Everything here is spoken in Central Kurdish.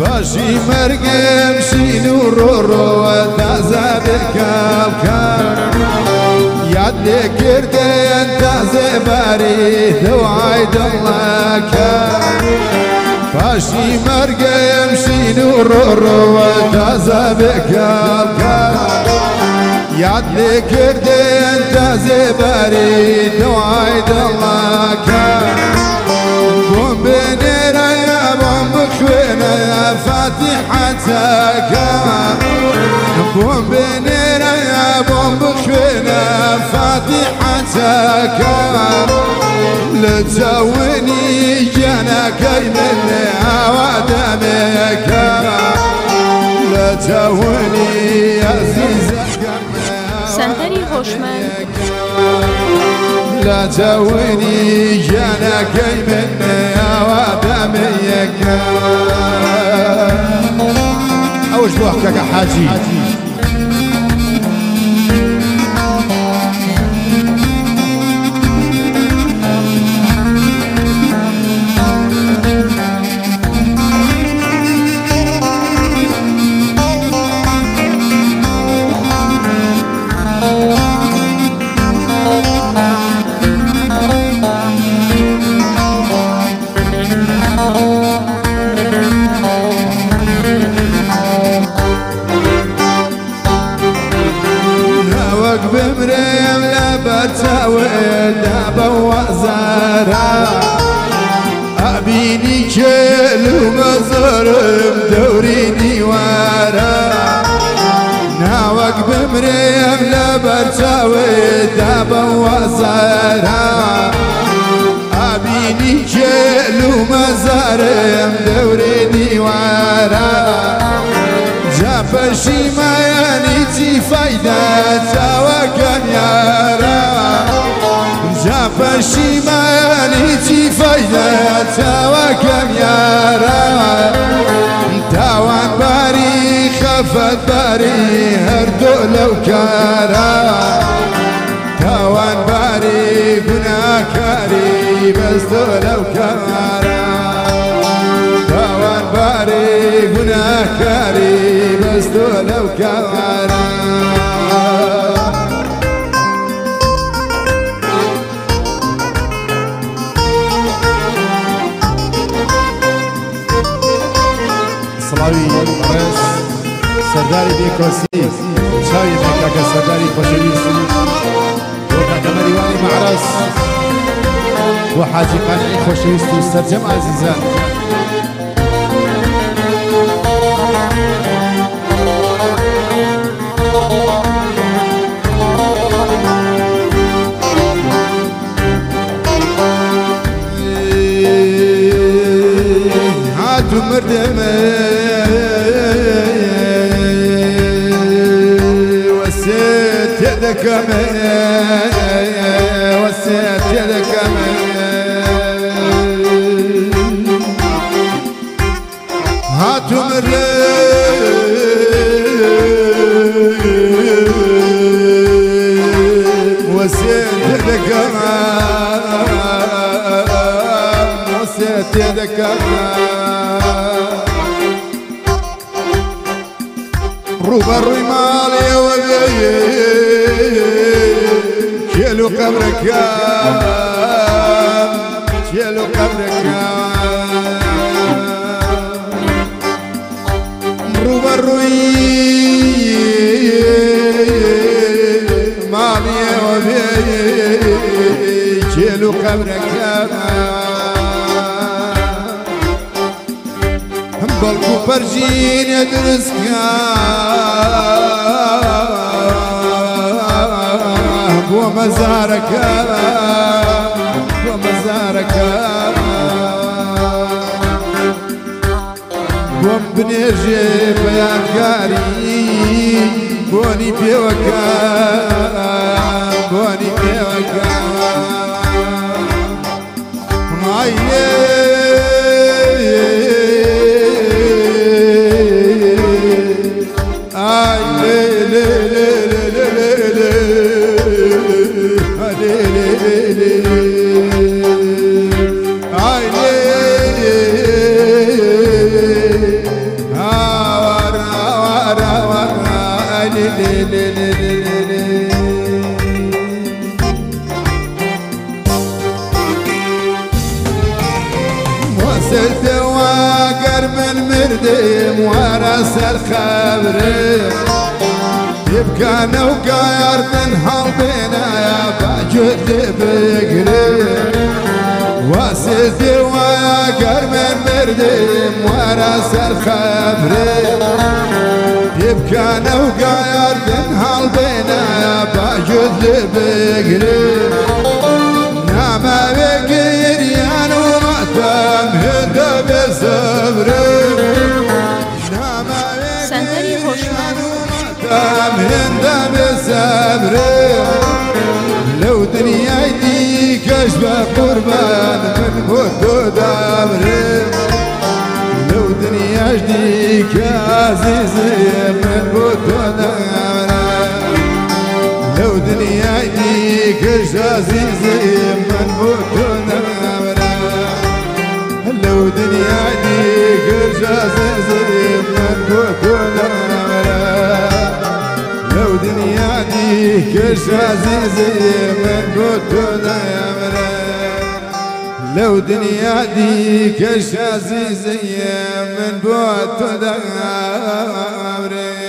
پاشی مەرگم شین و ڕۆڕۆوە تازە بێکاڵکە یاد لێکردن تازێ باری دەوای دڵەکە پاشی مەرگم شین و ڕۆڕۆوە تازە بێکاڵکە یاد لێکردن تازێ باری دەوای دڵەکە بۆم بنێرە بۆم بخوێنە فاتیحەتەکە بۆم بنێرە بۆم بخوێنە فاتیحەتەکە لە چاونی گیانەکەی من ئاوا دەمێکە لە چاونی ئەزیزەکەم سەنتەری هۆشمەند لە چاونی گیانەکەی من ئاوا دەمێکە ئەوش بۆ کاکە حاجی. بمرم لەبەرچاوت دابەوە زارا ئەبینی کێل و مەزارم دەوری دیوارە ناوەک بمرم لەبەرچاوت دابەوە زارا ئەبینی کێل و مەزارم دەوری دیوارە جا پەشیمایانی چی فەیدە چاوەکەم یارە جا پەشیمایانی چی فەیدە چاوەکەم یارە تاوانباری خەفەتباری هەردوو لەو کارە تاوانباری گوناهکاری بەس تۆ لەو کارە تاوانباری گوناهکاری بەس تۆ لەو کارە. سڵاوی ڕێز سەرداری بێکۆسی چاوی بێ کاکە سەرداری خۆشەویست بۆ کاکە مەریوانی مەعرەس بۆ حاجی قانعی خۆشەویست و سەرجەم ئازیزان. هاتو مردم وسيت يدك وسيت يدك هاتو مردم وسيت يدك وسيت يدك ڕووبەڕووی ماڵیەوە بێ کێل و قەبرەکان کێل و قەبرەکان ڕووبەڕووی ماڵیەوە بێ کێل و قەبرەکان بەڵکو پەرژینە دروستکە بۆ مەزارەکە بۆ مەزارەکە بۆم بنێژێ بەیادگاری بۆنی پێوەکە بۆنی پێوەکە آي لي لي لي لي لي لي لي لي آي لي واسلت واقر من مردم ورا سر خبري يبكى نوقا من هالبينا يا باجد بقري واسلت واقر من مردم ورا سر خبري يبكى نوقا من هالبينا يا باجد بقري نعم بقريان ومأتم هند بصبري نعم سەنتەری هۆشمەند ومأتم هند بصبري لو دنياي ديكش بقربان من بود دمري لو دنياش ديك عزيزي من بود دمري لو دنياي ديكش عزيزي من بود دمري لو دنياي ديكش عزيزي من بود دمري لو دنيا ديكش عزيزي من بود دمري لو دنيا ديكش عزيزي من بود دمري.